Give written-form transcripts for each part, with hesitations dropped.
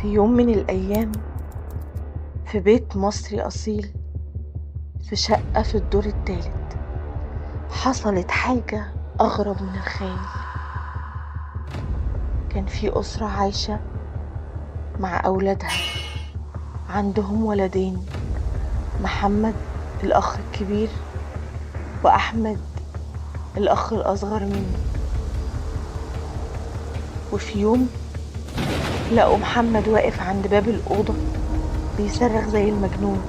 في يوم من الأيام في بيت مصري أصيل في شقة في الدور الثالث حصلت حاجة أغرب من الخيال. كان في أسرة عايشة مع أولادها، عندهم ولدين، محمد الأخ الكبير وأحمد الأخ الأصغر منه. وفي يوم لقوا محمد واقف عند باب الأوضة بيصرخ زي المجنون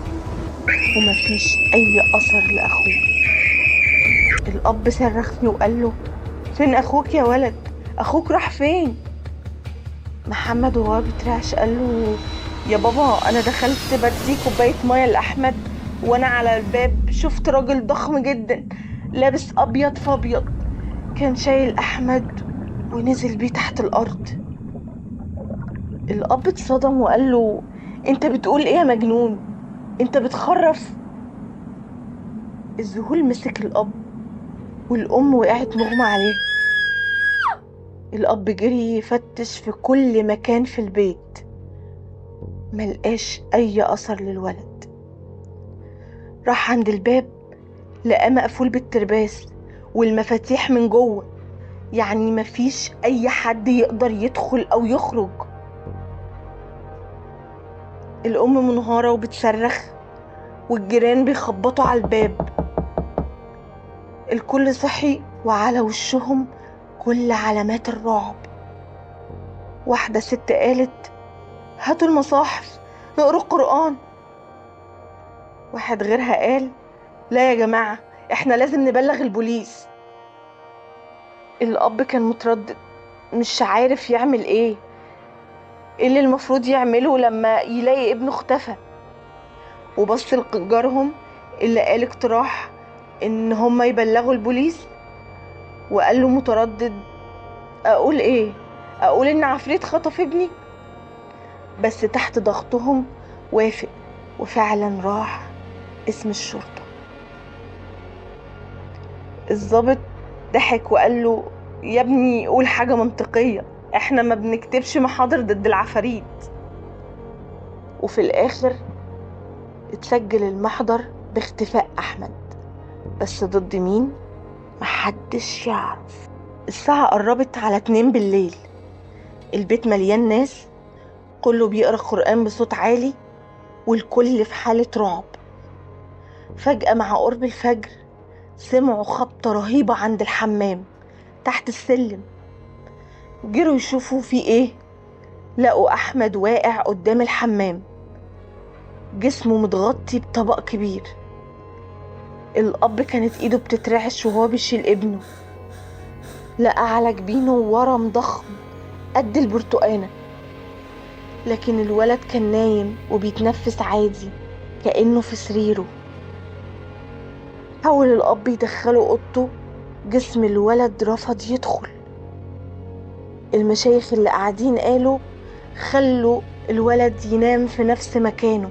ومفيش أي أثر لأخوه. الأب صرخ فيه وقال له: فين أخوك يا ولد؟ أخوك راح فين؟ محمد وهو بيترعش قال له: يا بابا أنا دخلت بدي كوباية مية لأحمد، وأنا على الباب شفت راجل ضخم جدا لابس أبيض فأبيض، كان شايل أحمد ونزل بيه تحت الأرض. الأب اتصدم وقال له: أنت بتقول إيه يا مجنون؟ أنت بتخرف. الذهول مسك الأب والأم وقعت مغمى عليه. الأب جري يفتش في كل مكان في البيت، ملقاش أي أثر للولد. راح عند الباب لقاه مقفول بالترباس والمفاتيح من جوه، يعني مفيش أي حد يقدر يدخل أو يخرج. الأم منهارة وبتصرخ والجيران بيخبطوا على الباب. الكل صحي وعلى وشهم كل علامات الرعب. واحدة ست قالت: هاتوا المصاحف نقرأ القرآن. واحد غيرها قال: لا يا جماعة، احنا لازم نبلغ البوليس. الأب كان متردد، مش عارف يعمل ايه، ايه اللي المفروض يعمله لما يلاقي ابنه اختفى. وبص لجارهم اللي قال اقتراح ان هما يبلغوا البوليس، وقال له متردد: اقول ايه؟ اقول ان عفريت خطف ابني؟ بس تحت ضغطهم وافق، وفعلا راح اسم الشرطة. الضابط ضحك وقال له: يا ابني قول حاجة منطقية، احنا ما بنكتبش محاضر ضد العفاريت. وفي الاخر اتسجل المحضر باختفاء احمد، بس ضد مين محدش يعرف. الساعة قربت على 2 بالليل، البيت مليان ناس، كله بيقرأ قرآن بصوت عالي والكل في حالة رعب. فجأة مع قرب الفجر سمعوا خبطة رهيبة عند الحمام تحت السلم. جروا يشوفوا في ايه، لقوا أحمد واقع قدام الحمام، جسمه متغطي بطبق كبير. الأب كانت إيده بتترعش وهو بيشيل ابنه. لقى على جبينه ورم ضخم قد البرتقانة، لكن الولد كان نايم وبيتنفس عادي كأنه في سريره. حاول الأب يدخله أوضته، جسم الولد رفض يدخل. المشايخ اللي قاعدين قالوا خلوا الولد ينام في نفس مكانه،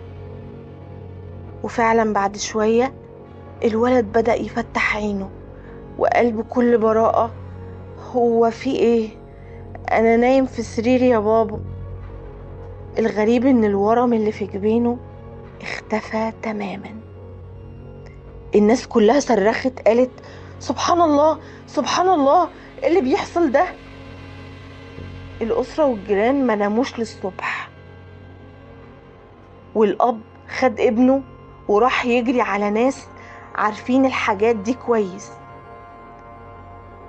وفعلا بعد شوية الولد بدأ يفتح عينه وقال بكل براءة: هو في ايه؟ انا نايم في سريري يا بابا. الغريب ان الورم اللي في جبينه اختفى تماما. الناس كلها صرخت قالت: سبحان الله سبحان الله، ايه اللي بيحصل ده؟ الأسرة والجيران ما ناموش للصبح، والأب خد ابنه وراح يجري على ناس عارفين الحاجات دي كويس.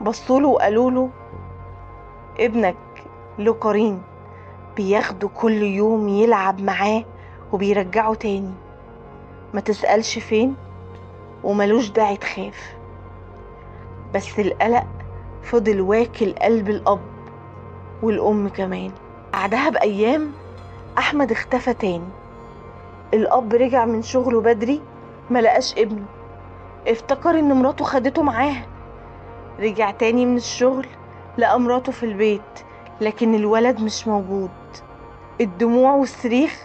بصوله وقالوله: ابنك له قرين بياخده كل يوم يلعب معاه وبيرجعه تاني، ما تسألش فين وملوش داعي تخاف. بس القلق فضل واكل قلب الأب والأم كمان. بعدها بأيام أحمد اختفى تاني. الأب رجع من شغله بدري ما لقاش ابنه، افتكر ان مراته خدته معاها. رجع تاني من الشغل لقى مراته في البيت، لكن الولد مش موجود. الدموع والصريخ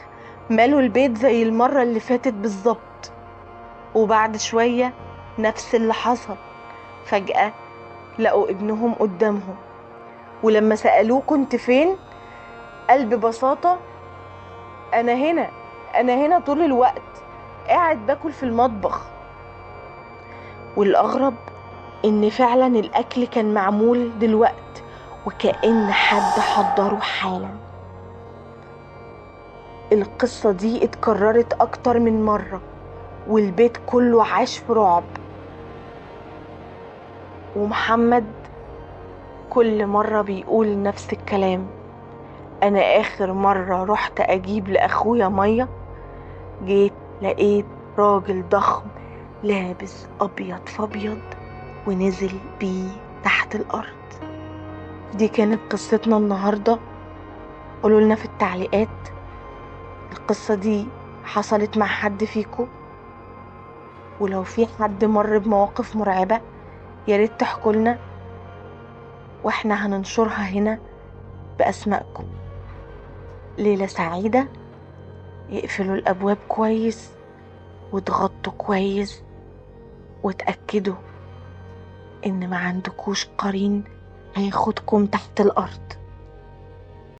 مالوا البيت زي المرة اللي فاتت بالظبط. وبعد شوية نفس اللي حصل، فجأة لقوا ابنهم قدامهم، ولما سألوه كنت فين قال ببساطة أنا هنا، أنا هنا طول الوقت، قاعد باكل في المطبخ. والأغرب إن فعلا الأكل كان معمول دلوقت وكأن حد حضره حالا. القصة دي اتكررت أكتر من مرة والبيت كله عاش في رعب، ومحمد كل مرة بيقول نفس الكلام: أنا آخر مرة رحت أجيب لأخويا مية جيت لقيت راجل ضخم لابس أبيض فأبيض ونزل بيه تحت الأرض. دي كانت قصتنا النهاردة. قولوا لنا في التعليقات القصة دي حصلت مع حد فيكم، ولو في حد مر بمواقف مرعبة ياريت تحكوا لنا واحنا هننشرها هنا بأسمائكم. ليلة سعيدة، اقفلوا الأبواب كويس وتغطوا كويس وتأكدوا إن ما عندكوش قرين هياخدكم تحت الأرض.